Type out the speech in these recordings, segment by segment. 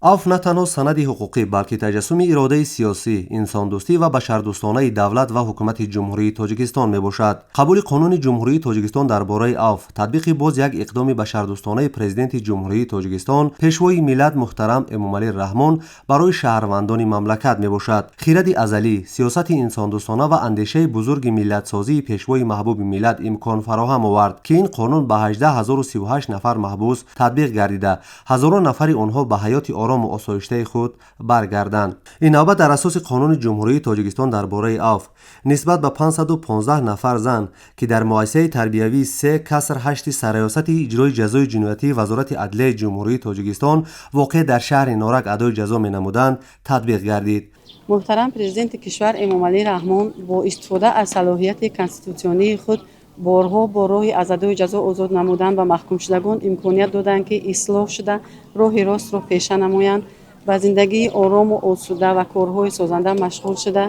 Афв на танҳо санади ҳуқуқӣ, балки таҷассуми иродаи сиёсӣ, инсондӯстӣ ва башардӯстонаи давлат ва ҳукумати Ҷумҳурии Тоҷикистон мебошад. Қабули Қонуни Ҷумҳурии Тоҷикистон дар бораи афв татбиқи боз як иқдоми башардӯстонаи Президенти Ҷумҳурии Тоҷикистон, Пешвои миллат муҳтарам Эмомалӣ Раҳмон барои шаҳрвандони мамлакат мебошад. Хиради азалӣ, сиёсати инсондӯстона ва андешаи бузурги миллатсозии Пешвои маҳбуби миллат имкон фароҳам овард, ки ин қонун ба 18 038 нафар маҳбус татбиқ гардида, ҳазорон нафари онҳо ба ҳаёти орому осоиштаи худ баргарданд. Ин навбат дар асоси Қонуни Ҷумҳурии Тоҷикистон дар бораи афв нисбат ба 515 нафар зан, ки дар муассисаи тарбиявии 3-8 Сарраёсати иҷрои ҷазои ҷиноятии Вазорати адлияи Ҷумҳурии Тоҷикистон, воқеъ дар шаҳри Норак, адои ҷазо менамуданд, татбиқ гардид. Муҳтарам Президенти кишвар Эмомалӣ Раҳмон бо истифода аз салоҳияти конститутсионии худ борҳо бо роҳи аз адои ҷазо озод намудан ба маҳкумшудагон имконият доданд, ки ислоҳ шуда, роҳи ростро пеша намоянд, ба зиндагии орому осуда ва корҳои созанда машғул шуда,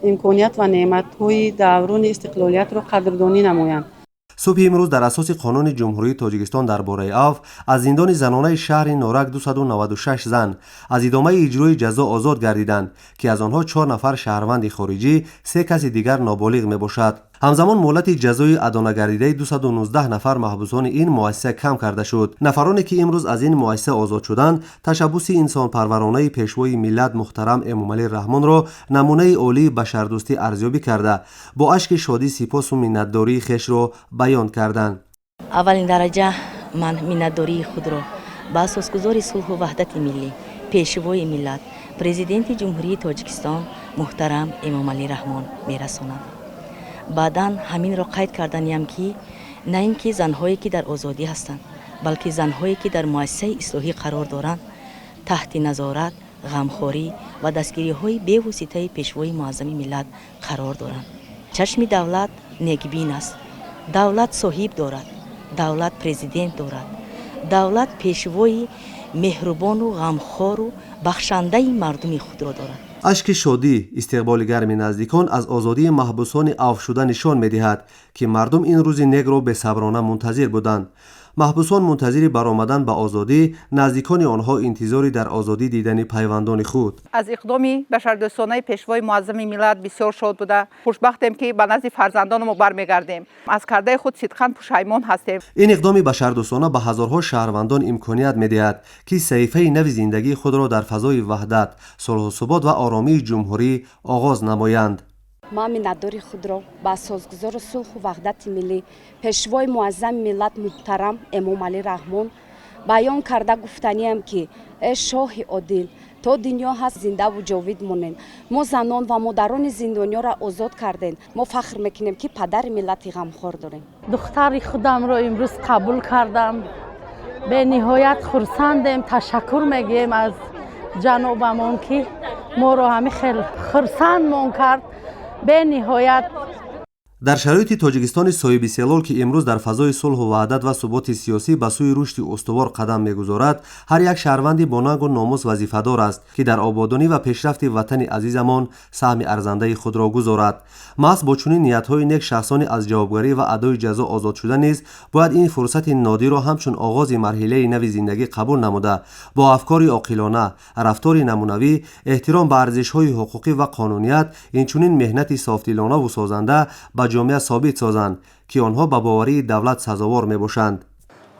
имконият ва неъматҳои даврони истиқлолиятро қадрдонӣ намоянд. Субҳи имрӯз дар асоси Қонуни Ҷумҳурии Тоҷикистон дар бораи афв аз зиндони занонаи шаҳри Норак 296 зан аз идомаи иҷрои ҷазо озод гардиданд, ки аз онҳо чор нафар шаҳрванди хориҷӣ, се каси дигар ноболиғ мебошад. Ҳамзамон муҳлати ҷазои адонагардидаи 219 нафар маҳбусони ин муассиса кам карда шуд. Нафароне, ки имрӯз аз ин муассиса озод шуданд, ташаббуси инсонпарваронаи Пешвои миллат муҳтарам Эмомалӣ Раҳмонро намунаи олии башардӯстӣ арзёбӣ карда, бо ашки шодӣ сипосу миннатдории хешро баён карданд. Аввалин дараҷа ман миннатдории худро ба асосгузори сулҳу ваҳдати миллӣ, Пешвои миллат, Президенти Ҷумҳурии Тоҷикистон муҳтарам Эмомалӣ Раҳмон мерасонам. Баъдан ҳаминро қайд карданиям, ки на ин ки занҳое, ки дар озодӣ ҳастанд, балки занҳое, ки дар муассисаи ислоҳӣ қарор доранд, таҳти назорат, ғамхорӣ ва дастгириҳои бевоситаи Пешвои муаззами миллат қарор доранд. Чашми давлат некбин аст, давлат соҳиб дорад, давлат президент дорад, давлат пешвои меҳрубону ғамхору бахшандаи мардуми худро дорад. Ашки шодӣ, истиқболи гарми наздикон аз озодии маҳбусони афвшуда нишон медиҳад, ки мардум ин рӯзи некро бесаброна мунтазир буданд. Маҳбусон мунтазири баромадан ба озодӣ, наздикони онҳо интизори дар озодӣ дидани пайвандони худ. Аз иқдоми башардӯстонаи Пешвои муаззами миллат бисёр шод буда, хушбахтем, ки ба назди фарзандонамо бармегардем. Аз кардаи худ сидқан пушаймон ҳастем. Ин иқдоми башардӯстона ба ҳазорҳо шаҳрвандон имконият медиҳад, ки саҳифаи нави зиндагии худро дар фазои ваҳдат, сулҳу субот ва оромии ҷумҳурӣ оғоз намоянд. Ман миннатдори худро ба асосгузори сулҳу ваҳдати миллӣ, Пешвои муаззами миллат муҳтарам Эмомалӣ Раҳмон баён карда, гуфтаниям, ки э шоҳи одил, то дунё ҳаст, зиндаву ҷовид монед. Мо занон ва модарони зиндониёро озод кардем. Мо фахр мекунем, ки падари миллати ғамхор дорем. Духтари худамро имрӯз қабул кардам, бениҳоят хурсандем. Ташаккур мегӯем аз ҷанобамон, ки моро ҳамин хел хурсандмон кард бениҳоят. Дар шароити Тоҷикистони соҳибистиқлол, ки имрӯз дар фазои сулҳу ваҳдат ва суботи сиёсӣ ба сӯи рушди устувор қадам мегузорад, ҳар як шаҳрванди бонангу номус вазифадор аст, ки дар ободонӣ ва пешрафти ватани азизамон саҳми арзандаи худро гузорад. Маҳз бо чунин ниятҳои нек шахсони аз ҷавобгарӣ ва адои ҷазо озодшуда низ бояд ин фурсати нодирро ҳамчун оғози марҳилаи нави зиндагӣ қабул намуда, бо афкори оқилона, рафтори намунавӣ, эҳтиром ба арзишҳои ҳуқуқӣ ва қонуният, инчунин меҳнати софдилонаву созанда ба ҷомеа собит созанд, ки онҳо ба боварии давлат сазовор мебошанд.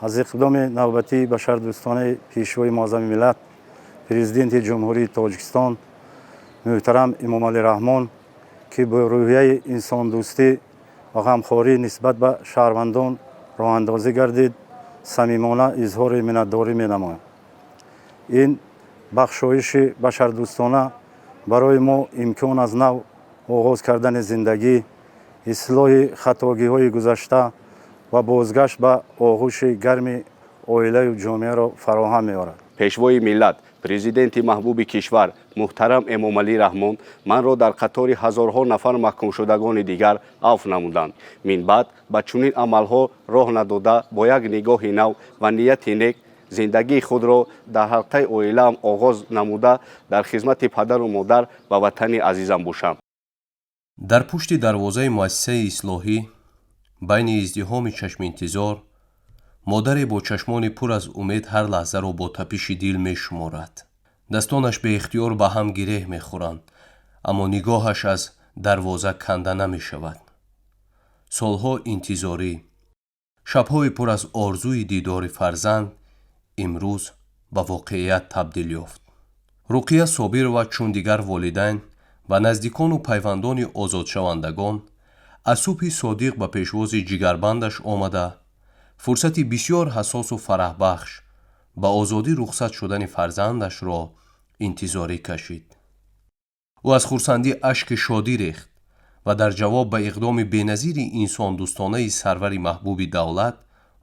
Аз иқдоми навбатии башардӯстонаи Пешвои муаззами миллат, Президенти Ҷумҳурии Тоҷикистон муҳтарам Эмомалӣ Раҳмон, ки бо рӯҳияи инсондӯстӣ ва ғамхорӣ нисбат ба шаҳрвандон роҳандозӣ гардид, самимона изҳори миннатдорӣ менамоям. Ин бахшоиши башардӯстона барои мо имкон аз нав оғоз кардани зиндагӣ, ислоҳи хатогиҳои гузашта ва бозгашт ба оғӯши гарми оилаю ҷомеаро фароҳам меорад. Пешвои миллат, Президенти маҳбуби кишвар муҳтарам Эмомалӣ Раҳмон манро дар қатори ҳазорҳо нафар маҳкумшудагони дигар афв намуданд. Минбаъд ба чунин амалҳо роҳ надода, бо як нигоҳи нав ва нияти нек зиндагии худро дар ҳалқаи оилаам оғоз намуда, дар хизмати падару модар ва ватани азизам бошам. Дар пушти дарвозаи муассисаи ислоҳӣ, байни издиҳоми чашминтизор, модаре бо чашмони пур аз умед ҳар лаҳзаро бо тапиши дил мешуморад. Дастонаш беихтиёр ба ҳам гиреҳ мехӯранд, аммо нигоҳаш аз дарвоза канда намешавад. Солҳо интизорӣ, шабҳои пур аз орзуи дидори фарзанд имрӯз ба воқеият табдил ёфт. Руқия Собирова, чун дигар волидайн ва наздикону пайвандони озодшавандагон, аз субҳи содиқ ба пешвози ҷигарбандаш омада, фурсати бисёр ҳассосу фараҳбахш, ба озодӣ рухсат шудани фарзандашро интизорӣ кашид. Ӯ аз хурсандӣ ашки шодӣ рехт ва дар ҷавоб ба иқдоми беназири инсондӯстонаи сарвари маҳбуби давлат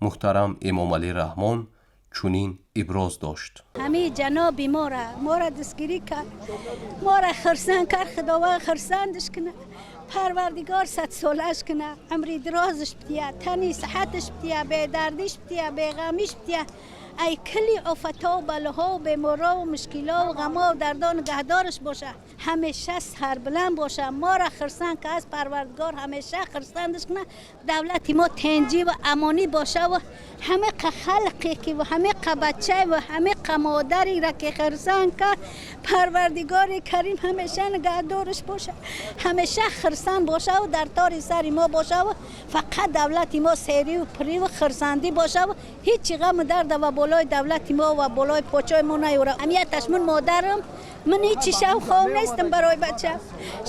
муҳтарам Эмомалӣ Раҳмон чунин иброз дошт: Ҳамин ҷаноби мора дастгирӣ кард, мора хурсанд кард. Худованд хурсандаш кунад, Парвардигор садсолаш кунад, умри дарозаш бидиҳад, тани сиҳаташ бидиҳад, бедардиш бидиҳад, беғамиш бидиҳад. Ай кулли офатҳо, балоҳо, беморо, мушкило, ғамо, дардо нигаҳдораш боша, ҳамеша сарбаланд боша. Мора хурсанд ки аз Парвардигор ҳамеша хурсандаш кунад. Давлати мо тинҷӣ ва амонӣ боша ва ҳама халқе ки ва ҳама бача ва ҳама модаре ки хурсанд кард, Парвардигори Карим ҳамеша нигаҳдораш боша, ҳамеша хурсанд боша ва дар тори сари мо боша ва фақат давлати мо серӣ ва пурӣ ва хурсандӣ боша ва ҳеҷ ғаму дард ва болои давлати мо ва болои почои мо наёра. Амияташ ман модарам, ман ҳеҷ шаб хоб нестам барои бача.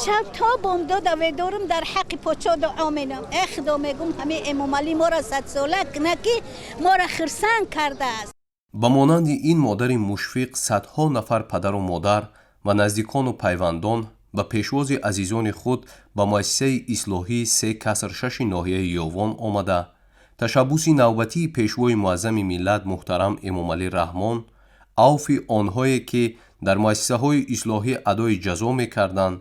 Шаб то бомдод ведорам, дар ҳаққи почо дуо менам. Э Худо, мегум, ҳамин Эмомалӣ мора садсола куна, ки мора хурсанд кардааст. Ба монанди ин модари мушфиқ, садҳо нафар падару модар ва наздикону пайвандон ба пешвози азизони худ ба муассисаи ислоҳии 3-6 ноҳияи Ёвон омада, ташаббуси навбатии Пешвои муаззами миллат муҳтарам Эмомалӣ Раҳмон, авфи онҳое ки дар муассисаҳои ислоҳӣ адои ҷазо мекарданд,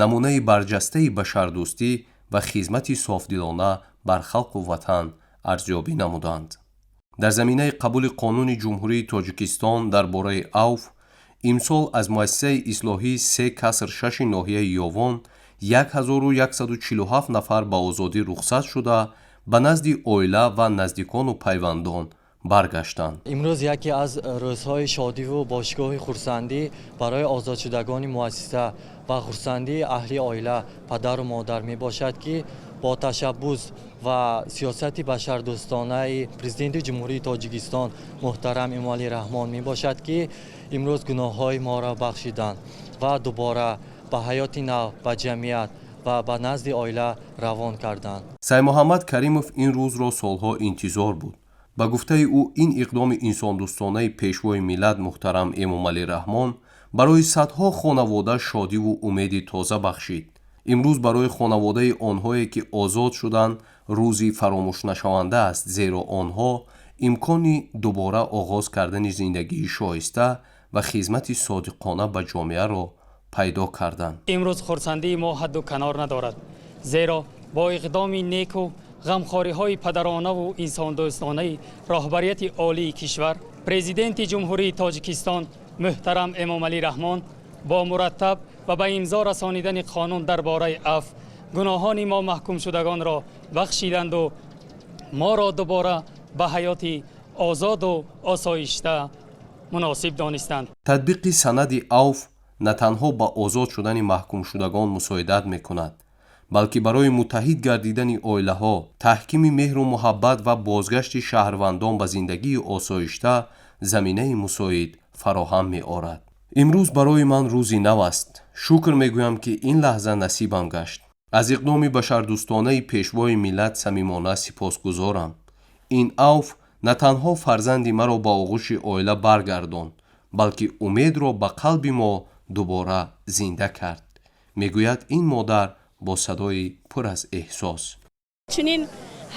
намунаи барҷастаи башардӯстӣ ва хизмати софдилона бар халқу ватан арзёбӣ намуданд. Дар заминаи қабули Қонуни Ҷумҳурии Тоҷикистон дар бораи авф, имсол аз муассисаи ислоҳии 3-6 ноҳияи Ёвон 1147 нафар ба озодӣ рухсат шуда, ба назди оила ва наздикону пайвандон баргаштанд. Имрӯз яке аз рӯзҳои шодиву бошгоҳи хурсандӣ барои озодшудагони муассиса ва хурсандии аҳли оила, падару модар мебошад, ки бо ташаббус ва сиёсати башардӯстонаи Президенти Ҷумҳурии Тоҷикистон муҳтарам Эмомалӣ Раҳмон мебошад, ки имрӯз гуноҳҳои моро бахшиданд ва дубора ба ҳаёти нав, ба ҷамъият ва ба назди оила равон карданд. Саймуҳаммад Каримов ин рӯзро солҳо интизор буд. Ба гуфтаи ӯ, ин иқдоми инсондӯстонаи Пешвои миллат муҳтарам Эмомалӣ Раҳмон барои садҳо хонавода шодиву умеди тоза бахшид. Имрӯз барои хонаводаи онҳое ки озод шуданд, рӯзи фаромӯшнашаванда аст, зеро онҳо имкони дубора оғоз кардани зиндагии шоиста ва хизмати содиқона ба ҷомеаро пайдо карданд. Имрӯз хурсандии мо ҳадду канор надорад, зеро бо иқдоми неку ғамхориҳои падаронаву инсондӯстонаи роҳбарияти олии кишвар, Президенти Ҷумҳурии Тоҷикистон муҳтарам Эмомалӣ Раҳмон, бо мураттаб ва ба имзо расонидани қонун дар бораи афв, гуноҳони мо маҳкумшудагонро бахшиданду моро дубора ба ҳаёти озоду осоишта муносиб донистанд. Татбиқи санади авф на танҳо ба озод шудани маҳкумшудагон мусоидат мекунад, балки барои муттаҳид гардидани оилаҳо, таҳкими меҳру муҳаббат ва бозгашти шаҳрвандон ба зиндагии осоишта заминаи мусоид фароҳам меорад. Имрӯз барои ман рӯзи нав аст. Шукр мегӯям, ки ин лаҳза насибам гашт. Аз иқдоми башардӯстонаи Пешвои миллат самимона сипосгузорам. Ин авф на танҳо фарзанди маро ба оғӯши оила баргардонд, балки умедро ба қалби мо дубора зинда кард, мегӯяд ин модар бо садои пур аз эҳсос. Чунин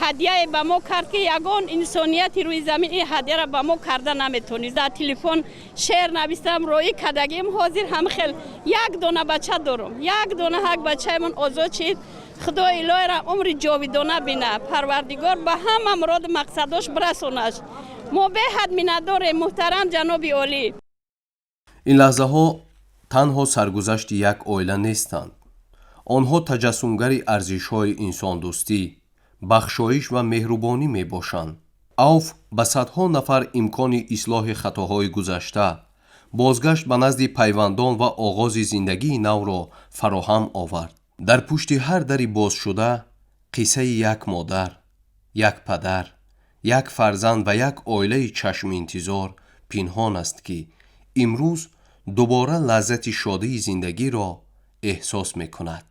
ҳадияе ба мо кард, ки ягон инсонияти рӯи замин ин ҳадияро ба мо карда наметавонист. Дар телефон шеър навистам, роӣ кардагим. Ҳозир ҳам хел як дона бача дорум, як дона ҳак бачаемон озод шид. Худои илоҳира умри ҷовидона бина, Парвардигор ба ҳама муроду мақсадош бирасонаш. Мо беҳад миннатдорем, муҳтарам ҷаноби олӣ. Ин лаҳзаҳо танҳо саргузашти як оила нестанд. Онҳо таҷассумгари арзишҳои инсондӯстӣ, бахшоиш ва меҳрубонӣ мебошанд. Авф ба садҳо нафар имкони ислоҳи хатоҳои гузашта, Бозгашт ба назди пайвандон ва оғози зиндагии навро фароҳам овард. Дар пушти ҳар дари бозшуда қиссаи як модар, як падар, як фарзанд ва як оилаи чашминтизор пинҳон аст, ки имрӯз дубора лаззати шодии зиндагиро эҳсос мекунад.